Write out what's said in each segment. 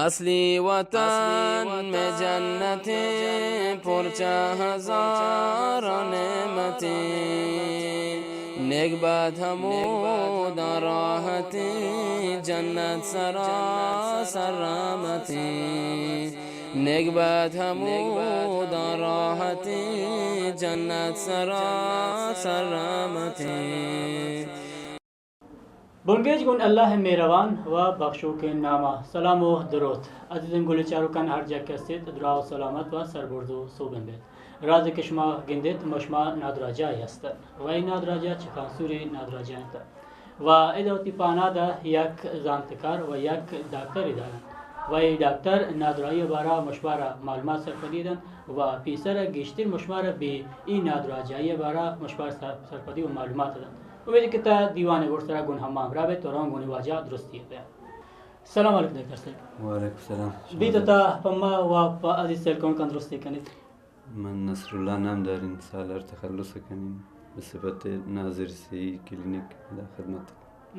اصلی وطن میں جنتیں، پرچہ ہزار نعمتیں، نیک بات ہمودا راحتیں، جنت سراسر رحمتیں، نیک بات ہمودا راحتیں، جنت سراسر رحمتیں۔ بنگیج گون اللہ مہروان و بخشوکیں ناما۔ سلام و دروت۔ عزیزیں گل چاروکان ہر جا کہ استیت، دراہ و سلامت و سربرز و سوبین بیت۔ راز کہ شما گندیت، مشما نادراجہ ہستن و اے نادراجہ چخانسوریں نادراجہ انت و ادا وتی پانادا یک زانتکار و یک ڈاکٹرے دارن و اے ڈاکٹر نادراہی بارا مشمارا معلومات سرپدی دنت و پیسر گیشتر مشمارا بہ اے نادراجہی بارا مشمار سر-، سرپدی و معلومات دنت۔ امید کہ تا دیوان گوش سرا گون ہما ہمراہ بیت و رون گون واجہ درستی بیان۔ سلام علیکم ڈاکٹر صاحب۔ وعلیکم السلام۔ بیت تا پما و پہ عزیز سیل کون کن درستی کنیت۔ من نصراللہ نام دارین، سالار تخلص کنین، بہ صفت ناظر صحی کلینک ادا خدمت۔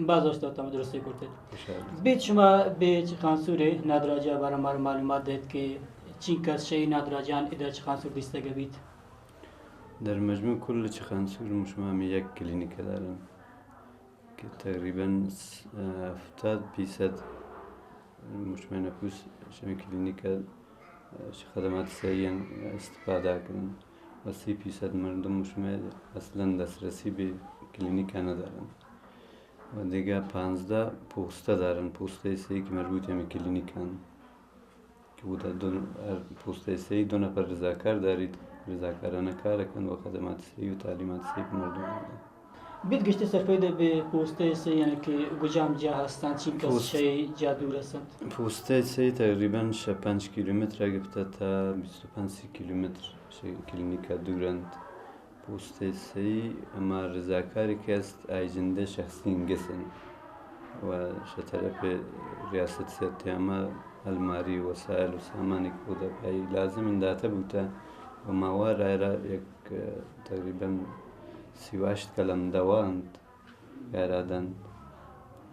باز وش تو تم درستی کرتے۔ خوشحال۔ بیت شما بہ چخانسور نادراجہ بارا مارا معلومات دیت کہ چینکس شئی نادراجان ادا چخانسور دیستگ بیت؟ در مجموع کل چخانسور مشما ہمیں یک کلینک دارن کہ تقریباً س-، ہفتاد فیصد مشمئے نفوس شمئے کلینک ء چہ خدمات صحیح استفادہ کنن و سی فیصد مردم مشمئے اصلاً دسترسی بہ کلینک ء ندارن و دگہ پانزدہ پوستہ دارن، پوستہ صحیح کہ مربوط ہمیں کلینک آن۔ کہ اودا دو، ہر پوستے سہی دو نفر رضاکار داریت، رضاکارانہ کار کنت و خدمات سہی و تعلیمات سہی پہ مردم دنت۔ بیت گشتے سرپدی بہ پوستے سہی، یعنی کہ گجام جاہ ہستاں، چینکس پوست-، شے جاہ دور ہستنت؟ پوستے سہی تقریباً شش پنچ کیلومتر ء گپتہ تا بیست و پنچ سی کیلومتر شے کلینک ء دور انت۔ پوستے سہی ہما رضاکارے کہ است، آئی جندے شخصی انگس انت و شہ طرف ریاست صحت عامہ الماری وسائل و سامانے کہ اودا پہ آئی لازم انت داتہ بوتہ و ماہوار آئرا یک، اه، تقریباً سی و ہشت قلم دوا انت، آئرا دنت،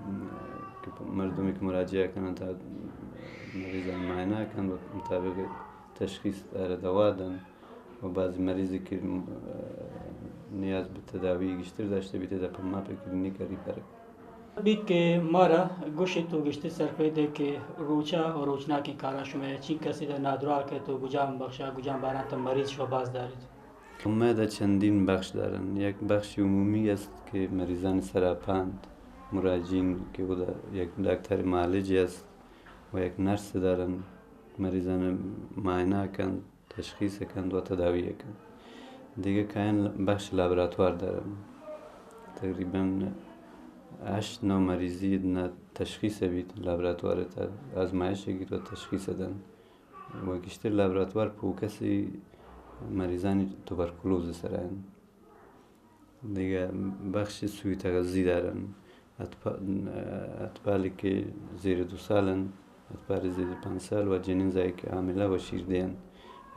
م، کہ مردمے کہ مراجعہ کننت، مریضان معائنہ کنت و مطابق تشخیص آئرا دوا دنت۔ و بعضی مریضے کہ، اه، نیاز بہ تداوی گیشتر داشتہ بیتہ، داں پہ ما پہ کلینک ء ریفر کنت۔ بیت کہ مارا گوشیت و گشتے سرپدے کہ روچا و روچناکیں کاراں شمئے چینکس ادا نادراہ کئیت و گجام بخشا گجام بارانتا مریض شما باز داریت؟ ما ادا چندین بخش دارن۔ یک بخش عمومی است کہ مریضان سراپا انت، مراجعین کہ اودا یک ڈاکٹر معالجے است و یک نرس دارن، مریضان معائنہ کنت۔ تشخیص کنت و تداوی کنت۔ دگہ کاین بخش لابراتوار دارن۔ تقریباً ہشت نو مریضی نا تشخیص بیت، لابراتوار تا آزمائش گیت و تشخیص دنت۔ و گیشتر لابراتوار فوکس مریضانی توبرکلوز سرا انت۔ دگہ بخش سوی تغذی دارن۔ اطفا-، اطفالی کہ زیر دو سال انت، اطفال زیر پنچ سال و جنین زائی کہ حاملہ و شیردہ انت،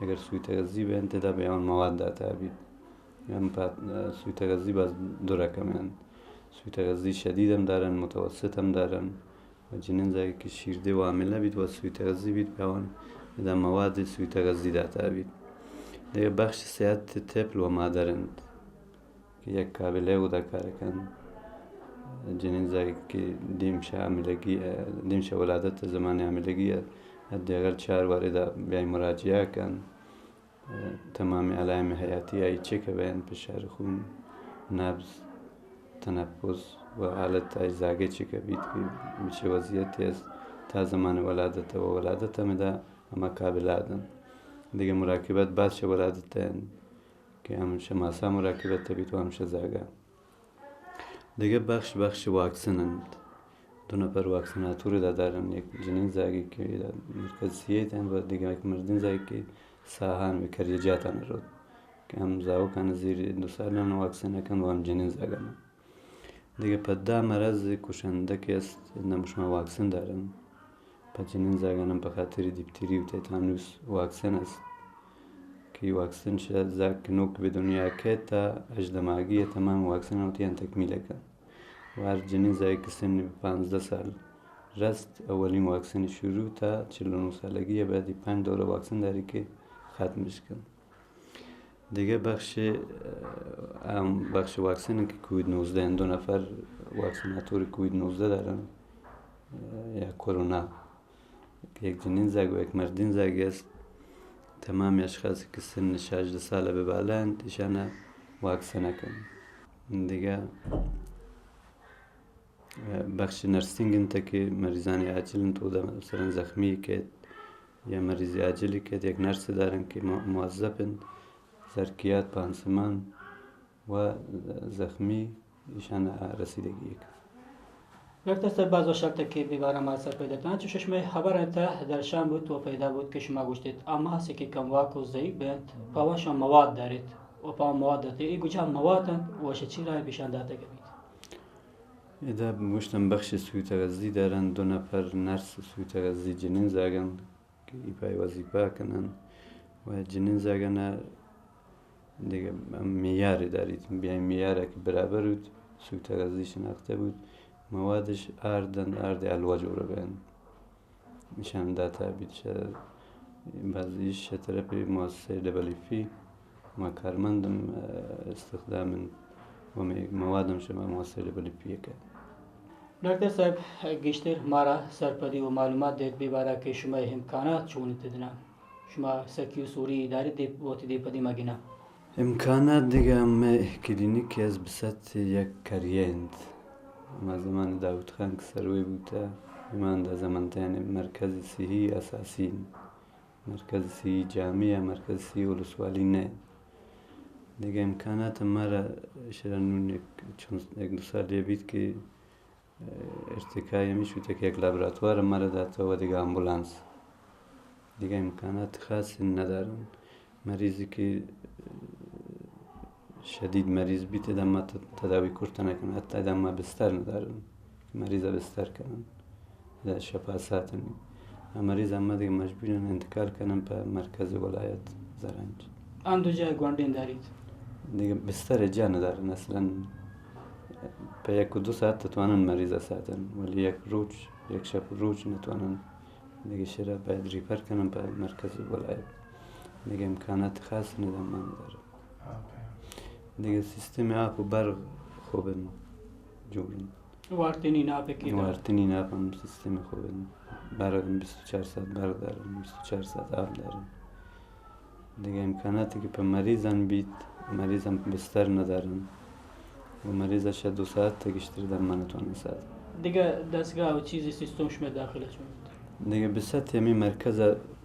اگر سوی تغذی بینت، ادا بیان مواد داتا بیت۔ ہم پا-، سوی تغذی باز دو رقم انت۔ سوی تغذی شدید ہم دارن، متوسط ہم دارن۔ و جنین زائی کہ شیردہ و حاملہ بیت و سوی تغذی بیت، پہ آوان ادا مواد سوی تغذی داتا بیت۔ دگہ بخش صحت طفل و مادر انت کہ یک قابلہ اودا کار کنت۔ جنین زائی کہ دیم شہ حاملگی، دیم شہ ولادت زمان حاملگی ء حداقل چار وار ادا بیائی مراجعہ کنت۔ تمام علائم حیاتی آئی چک بینت، فشار خون، نبض، تنفس و حالت آئی زاگے چک بیت کہ چہ وضعیتے است تا زمان ولادت و ولادت ہم ادا ہما قابلہ دنت۔ دگہ مراقبت بعد شہ ولادت انت کہ ہم شہ ماسا مراقبت بیت و ہم شہ زاگا۔ دگہ بخش، بخش واکسن انت۔ دو نفر واکسناتور ادا دارن، یک جنین زاگی کہ ادا مرکز سی ایت انت و دگہ یک مردین زاگی کہ ساہان و کریجاتان روت کہ ہم زاوکان زیر دو سالان واکسن کنت و ہم جنین زاگان۔ دگہ پدا مرض کشندہ کہ است، ادا شما واکسن دارن۔ پہ جنین زاگان ہم پہ خاطر دیپتری و تیتانوس واکسن است کہ واکسن شہ زاگ کہ نوک بہ دنیا کیت تا ہژدہ ماہگی ء تمام واکسن وتی آن تکمیل کنت و ہر جنین زاگے کہ سن پانزدہ سال رست، اولین واکسن شروع تا چل و نو سالگی ءَ بعد پنچ دورہ واکسن داری کہ ختمش کن. دگہ بخش، ام، بخش واکسن کہ کووید نوزدہ، دو نفر واکسناتور کووید نوزدہ دارن، یا کرونا، کہ یک جنین زاگ و یک مردین زاگی است. تمام اشخاص کہ سن شانزدہ سال بہ بالا انت، ایشان واکسن کن. دگہ بخش نرسنگ انت کہ مریضان عاجل انت، اودا مثلاً زخمی کیت یا مریض عاجل کیت، یک نرس دارن کہ مو-، موظف انت، زرکیات، پانسمان و زخمی ایشان رسیدگی کن. ڈاکٹر صاحب، باز وش اتک کہ بے بارا ما سر پیدا تاں. چوش شمئے خبر انت، درشان بوت و پیدا بوت کہ شما گوشتیت، آ ماس کہ کم واک و ضعیف بنت، پہ آوان شما مواد داریت و پہ آوان مواد داتے، اے کجام مواد انت و اشی چی راہ پیشان داتگ بیت؟ ادا گوشتن بخش سوء تغذی دارن، دو نفر نرس سوء تغذی جنین زاگن کہ ای پای وظیفہ کنن و جنین زاگن دگہ معیار داریت، بیاین معیار کہ برابر بوت، سوء تغذی شناخته بوت، موادش آرد انت، آرد حلوہ جوڑ بین. ایشان داتا بیت شہ، باز ایش شہ طرف مؤسسہ ڈبل ایف پی ما کارمندم، اه، استخدام انت و مئے موادم شما مؤسسہ ڈبل ایف پی کئیت. ڈاکٹر صاحب، گیشتر مارا سرپدی و معلومات دیت بے بارا کہ شمئے امکانات چون انت دنا؟ شما سکی و سوری داریت دے، وتی دے پدی مگنا؟ امکانات دگہ مئے کلینک از بسط یک کریہ انت. ما زمان داؤد خان کہ سروے بوتا، ایمان دا زمان تین مرکز صحی اساسی انت. مرکز صحی جامع یا مرکز صحی ولسوالی نہ انت. دگہ امکانات مارا شرا نون یک چند، یک دو سال یہ بیت کہ ارتقای ہمیش بوتہ کہ یک لابراتوار مارا داتہ و دگہ آمبولانس. دگہ امکانات خاص ندارن. مریضی کہ شدید مریض بیت، ادا ما ت-، تداوی کرت نکنن، حتی ادا ما بستر ندارن کہ مریض بستر کنن، ادا شپا ساتن. آ مریض ہما دگہ مجبورن انتقال کنن پہ مرکز ولایت زرنج. آن دو جاہ گونڈین داریت؟ دگہ بستر جا ندارن اصلاً. پہ یک و دو ساعت توانن مریض ساتن، ولی یک روچ، یک شپ روچ نتوانن. دگہ شرا باید ریفر کنن پہ مرکز ولایت. دگہ امکانات خاص ندارن ما ندارن. دگہ سیستم آپ و برق خوبن جوڑن. وارتنی ناپ کہ وارتنی ناپ ہم سیستم خوبن. برق ہم بیست و چار ساعت برق دارن، بیست و چار ساعت آپ دارن. دگہ امکاناتی کہ پہ مریضان بیت، مریضان بستر ندارن و مریض شہ دو ساعت تا گیشتر دم نتوانن ساتن. دگہ دستگاہ و چیزی سیستم شمئے داخل چون انت؟ دگہ بسط ہمے مرکز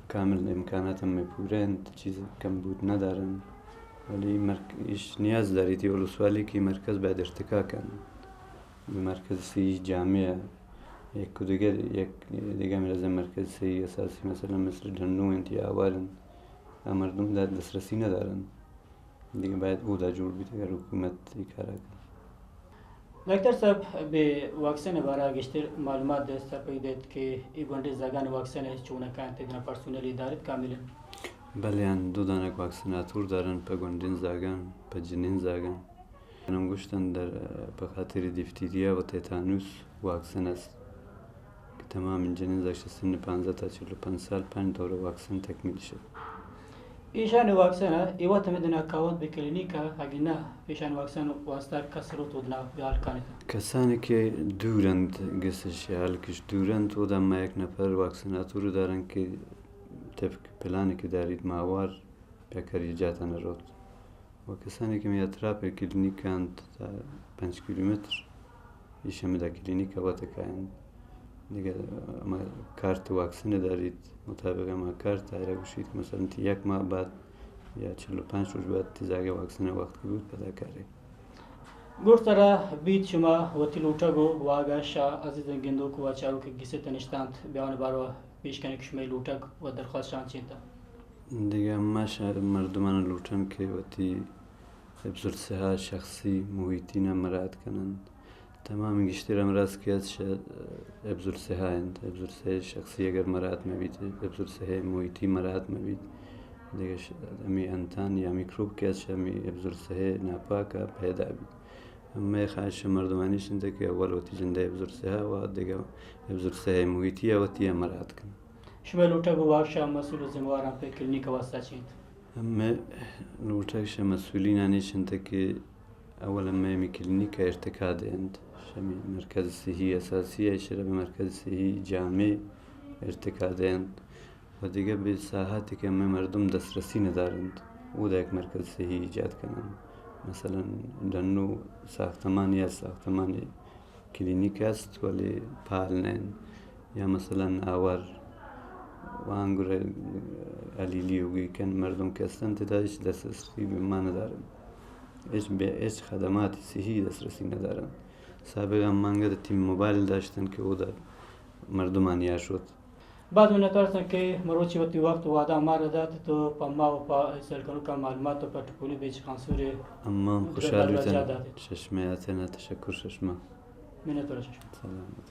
کامل امکانات ہمے پورہ انت، چیز کم بوت ندارن، ولی مرک-، ایش نیاز داریت ای ولسوالی کہ مرکز باید ارتقا کن. مرکز صحی جامع، یک و دگر، یک دگہ مرز مرکز صحی اساسی، مثلاً مثل ڈھنو انت یا آوار انت، آ مردم دا دسترسی ندارن. دگہ باید اودا جوڑ بیت اگر حکومت ای کارا کن. ڈاکٹر صاحب، بے واکسن بارا گیشتر معلومات دست پہ دیت کہ ای گونڈے زاگان واکسن چون کانت، دنا پرسونلی دارت کامل؟ بلے آن دو دانگ واکسناتور دارن، پہ گونڈین زاگان، پہ جنین زاگان. انم گوشتن در، پہ خاطر دیفتیریا و تیتانوس واکسن است کہ تمام جنین زاگ شہ سن پانزدہ تا چل و پنچ سال پنچ دور واکسن تکمیل شد. ایشان واکسن ء اے وت ہمے دنا کاوت بہ کلینک ء، اگہ نہ ایشان واکسن واسطہ کس روت ودنا بہ ہلکان ات؟ کسانی کہ دور انت، گسش ہلکش دور انت، اودا ما یک نفر واکسناتور دارن کہ طبق پلان کہ داریت ماہوار پہ کری جاتان روت. و کسانی کہ می اطراف کلینک انت تا پنچ کیلومتر، ایش ہمدا کلینک وت کاینت. دگہ ہما کارت واکسن داریت، مطابق ہما کارت آئرا گوشیت کہ مثلاً تی یک ماہ بعد یا چل و پنچ روچ بعد تی زاگہ واکسن وقت کہ بوت پدا کارے. گڈسرا بیت شما وتی لوٹگ و واہگا شہ عزیزیں گندوک و چاروک گسے تنشتانت بیان باروا پیش کنیں کہ شمئے لوٹگ و درخواست شان چینتا؟ دگہ ہما شہ مردمان لوٹن کہ وتی حفظ الصحہ شخصی محیطی نا مراعات کننت. تمام گیشتر امراض کہ است شہ حفظ الصحہ انت. حفظ الصحہ شخصی اگر مراعات مہ بیت، حفظ الصحہ محیطی مراعات مہ بیت، دگہ ش-، ہمے انتان یا میکروب کہ است شہ ہمے حفظ الصحہ ناپاکا پیدا بیت. مئے خواہش مردمانی اش انت کہ اول وتی جندئے حفظ الصحہ و دگہ حفظ الصحہ محیطی ء وتی ء مراعات کن۔ شمئے لوٹگ و واہش ء مسئول و ذمہ واراں پہ کلینک ء واستہ چی انت؟ مئے لوٹگ شہ مسئولینانی اش انت کہ اول ہمے ہمے کلینک ء ارتقا دئینت، شہ ہمے مرکز صحی اساسی ء ایشرا بہ مرکز صحی جامع ارتقا دئینت و دگہ بہ ساہتے کہ ہمے مردم دسترسی ندارنت، اودا یک مرکز صحی ایجاد کننت۔ مثلاً ڈنو ساختمان یا ساختمان کلینک است ولی پال نہ انت، یا مثلاً آور وانگر علیلی ہوگی کن مردم کہ استنت ادا ہچ دسترسی بہ ما ندارنت، ہچ بہ ہچ خدمات صحی دسترسی ندارنت۔ سابقاً ما انگت تیم موبائل داشتن کہ اودا مردمانی آ شت۔ باز منتوار ہستن کہ مروچی وتی وقت و وعدہ مارا دات تو پہ ما و پہ سیل کنوکا معلومات و پٹ پولی بیچ خانسور اما ہم خوشحال بیتن۔ ششمے آتنا تشکر ششما۔ منتوار ششما۔ سلامت۔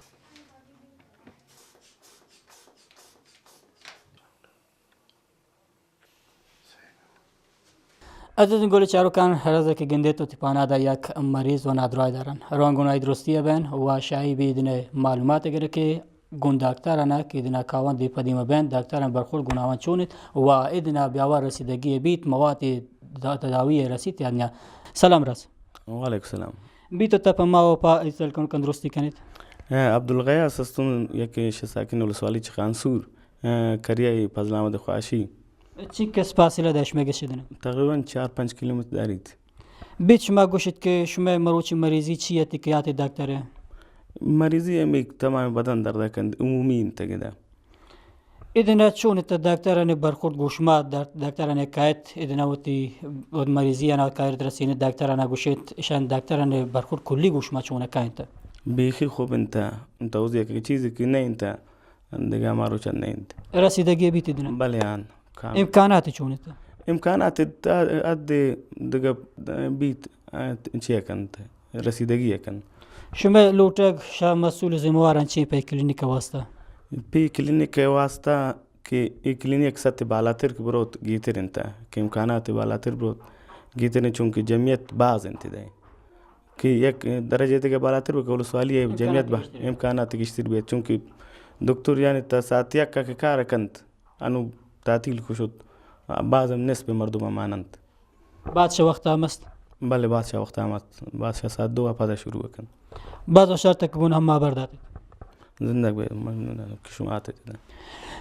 عزیزیں گل چاروکان، ہرز کہ گندیت وتی پانادا یک مریض و نادراہ دارن۔ روان گون آئی درستی بین و شاہی بی دنے معلومات گر کہ گون داکتر انا کہ دنا کاوند پدیم بین، داکتر ان برخورد گناوان چونیت و ادنا بیاور رسیدگی بیت، مواتی دا-، تداوی رسیت یا نیا۔ سلام رس۔ وعلیکم السلام۔ بی تو تپ ما و پا ایسل کن کن درستی کنیت۔ عبدالغیاث استون یک شساکن ولسوالی چخانسور۔ ء، کریائی فضل احمد خواشی۔ چی کس فاصلہ داشت مگہ شدن؟ تقریباً چار پنچ کیلومتر داریت۔ بیت شما گوشت کہ شما مروچی مریضی چی اتی کہ آتے دکتر ہے؟ مریضی ہمیں تمام بدن درد کند، عمومی انت گدا۔ ادنا چون تا دکتر نے برخورد گوشما در-، دکتر نے کایت، ادنا وتی مریضی انا کایت رسین دکتر انا گوشت، شان دکتر نے برخورد کلی گوشما چون کایت؟ بیخی خوب انت، انت اوزی یک چیزی کہ نہیں انت۔ دگہ ہما روچ ء نہ انت۔ رسیدگی بیت دنیا؟ بلے آن کام۔ امکانات چون انت؟ امکانات تا حد دگہ بیت، چی کنت، رسیدگی کنت۔ شمئے لوٹگ شہ مسئول ذمہ واران چی پہ کلینک واسطہ؟ پہ کلینک واسطہ کہ اے کلینک سطح بالاتر کہ بروت گیتر انت، کہ امکانات بالاتر بروت گیتر انت، چونکہ جمعیت باز انت دے۔ کہ یک درجہ دگہ بالاتر بہ کہ ولسوالی ء جمعیت بہ امکانات گیشتر بیت، چونکہ دکتر یعنی تا ساعت یک ء کہ کار کنت، انو تعطیل کشت، باز ہم نصف مردم ماننت۔ بادشاہ وقت ہم است؟ بلے بادشاہ وقت ہم است، بادشاہ ساعت دو ء پدا شروع کنت۔ باز و شرط کہ گون ہم ما بر داتے۔ زندگ بے، ممنون کہ شما آتے۔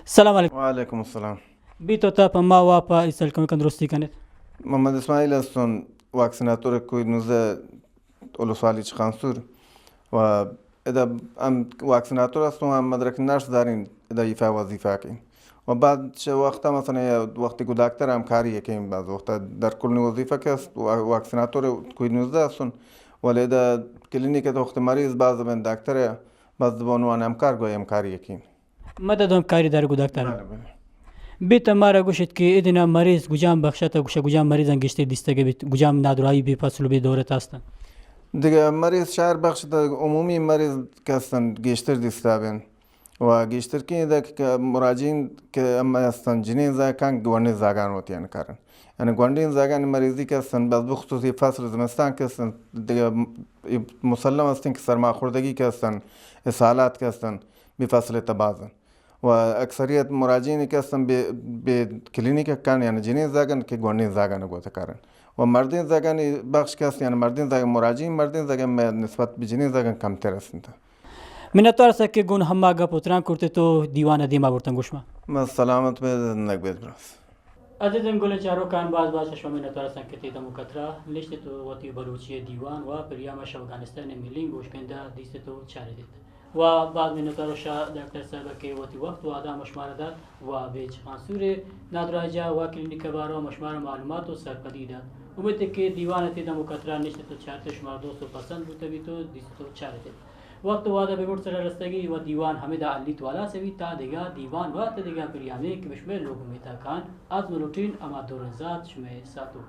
سلام علیکم۔ وعلیکم السلام۔ بی تو تا پہ ما واپا ایسل کن کن درستی کنت۔ محمد اسماعیل استون، واکسیناتور کووید نوزدہ ولسوالی چخانسور و ادا ہم واکسیناتور استون، ہم مدرک نرس دارین، ادا ایفا وظیفہ کین و بعد چہ وقتا مثلاً یا وقتی کو دکتر ہمکاری کین، بعض وقتا در کل وظیفہ کہ است، وا-، واکسیناتور کووید نوزدہ استون، ولی ادا کلینیک تو وقت مریض باز بین دکتر باز بہ عنوان ہمکار گوئی ہمکاری کین۔ مدد و ہمکاری دارگ و دکتر۔ بلے، بلے۔ بیت مارا گوشت کہ ادنا مریض گجام بخشت و گوشہ گجام مریضاں گیشتر دیستگ بیت، گجام نادراہی بے فصل و بے دورت ہستن؟ دگہ مریض شہر بخش تا عمومی مریض کہ ہستن گیشتر دیستا بین و گیشتر کی ادا کہ مراجعین کہ ہم ہستن جنین زاگان گونڈین زاگان وتی انکارن۔ یعنی گونڈین زاگانی مریضی کہ ہستن، بس بخصوص یہ فصل زمستان کہ ہستن، دگہ مسلم ہستن کہ سرماخوردگی کہ ہستن، اسہالات کہ ہستن، بی فصل تبازن۔ و اکثریت مراجعین کہ ہستن بے، بے کلینک کن، یعنی جنین زاگن کہ گونڈین زاگن گوتہ کارن۔ و مردین زاگانی بخش کہ ہستن، یعنی مردین زاگن مراجعین، مردین زاگن میں نسبت بہ جنین زاگن کمتر ہستن۔ منتوار سک کہ گون ہما گپ و تران کرتے تو دیوان دیما برتن گوش ما۔ من سلامت بے زندگ بے براس۔ عزیزیں گلیں چاروکان، باز باز شما منتوار ہستن کہ تی دم و کترا نشتے تو وتی بلوچی دیوان و پریام شوگانستان ملین گوش گندہ دیستے تو چارے دیت۔ و باز منتوار شاہ ڈاکٹر صاحب کہ وتی وقت و آدام شمارا دات و بیچ منصور نادراجہ و کلینک بارو مشمار معلومات و سرپدی دات۔ امید کہ دیوان تی دم و کترا نشتے تو چارتے شمار دوست و پسند بوتہ بیت و دیستے تو چارے دیت۔ وقت و وعدہ بہ گڈ سرا رستگی و دیوان ہمدا ہلیت و ہلاس بیت تا دگہ دیوان و تا دگہ پریامے کہ بہ شمئے لوگ میتاکان آزم لوٹین ہما دورن زات شمئے ساتوک۔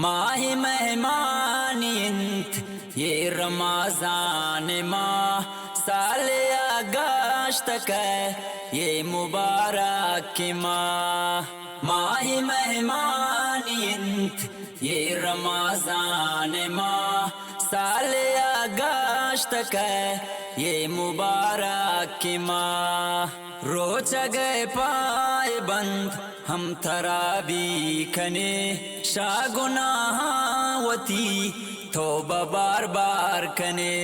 ماہ مہمانی انت یہ رمضان ماہ، سال آگاشت کئے یہ مبارک ماہ۔ ماہ مہمانی انت یہ رمضان ماہ، سالے ءَ گشت کہ یہ مبارک ماہ، روچگ ءِ پائے بند ہم ترا بھی کنے، شہ گناہاں وتی توبہ بار بار کنے۔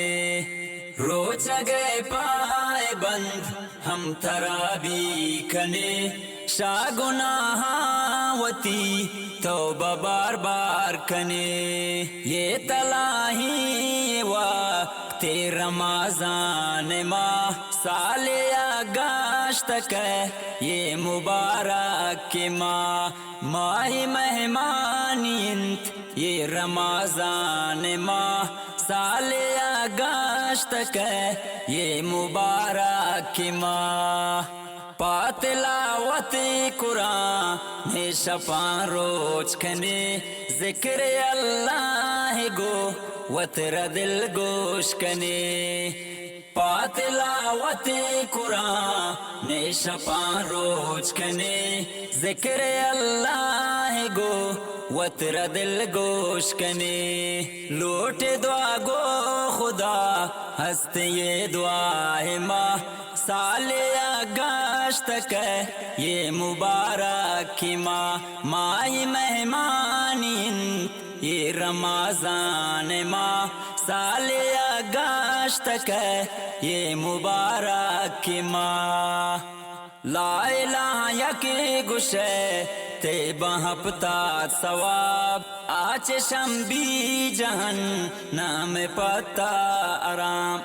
روچگ ءِ پائے بند ہم ترا بھی کنے، شہ گناہاں وتی توبہ بار بار کنے۔ یہ تلاہیں وقت رمضان ماہ، سالے ءَ گشت کہ یہ مبارک ماہ، ماہ مہمانی انت یہ رمضان ماہ، سالے ءَ گشت کہ یہ مبارک ماہ۔ پہ تلاوت قرآن شپاں روچ کنے، ذکر اللہ گو وترا دل گوش کنے۔ پہ تلاوت قرآن شپاں روچ کنے، ذکر اللہ گو وترا دل گوش کنے۔ لوٹ دعا گو خدا ہست یہ دعا ماہ، سالے ءَ گشت کہ یہ مبارک ماہ، ماہ مہمانی انت یہ رمضان ماہ، سالے ءَ گشت کہ یہ مبارک ماہ۔ لا الہ یک گشے تے بہ ہپتاد ثواب، آ چشم بی جہنم پتا آرام۔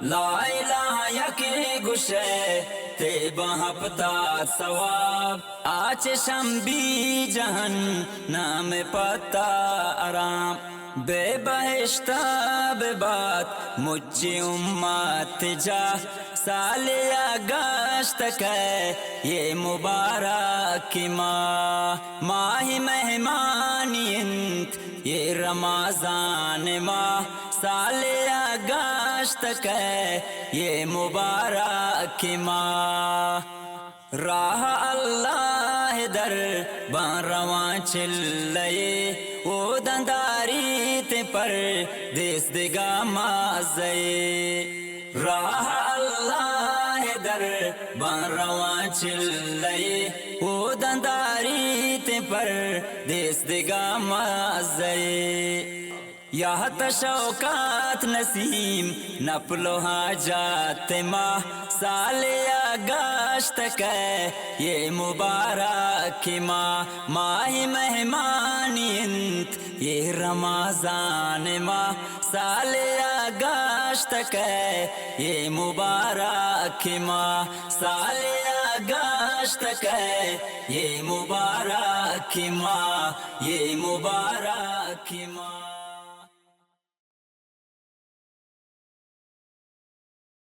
لا الہ یک گشے تے بہ ہپتاد ثواب، آ چشم بی جہنم پتا آرام۔ بے بہشت ببات مچی امت جاہ، سالے ءَ گشت کہ یہ مبارک ماہ، ماہ مہمانی انت یہ رمضان ماہ، سالے ءَ گشت کہ یہ مبارک ماہ۔ راہ اللہ در باں رواں چلے، اوداں داریت پردیس دگہ مزے۔ راہ اللہ در باں رواں چلے، اوداں داریت پردیس دگہ مزے۔ یات شوکت نسیم نپل و حاجت ماہ، سالے ءَ گشت کہ یہ مبارک ماہ، ماہ مہمانی انت یہ رمضان ماہ، سالے ءَ گشت کہ یہ مبارک ماہ، سالے ءَ گشت کہ یہ مبارک ماہ، یہ مبارک ماہ۔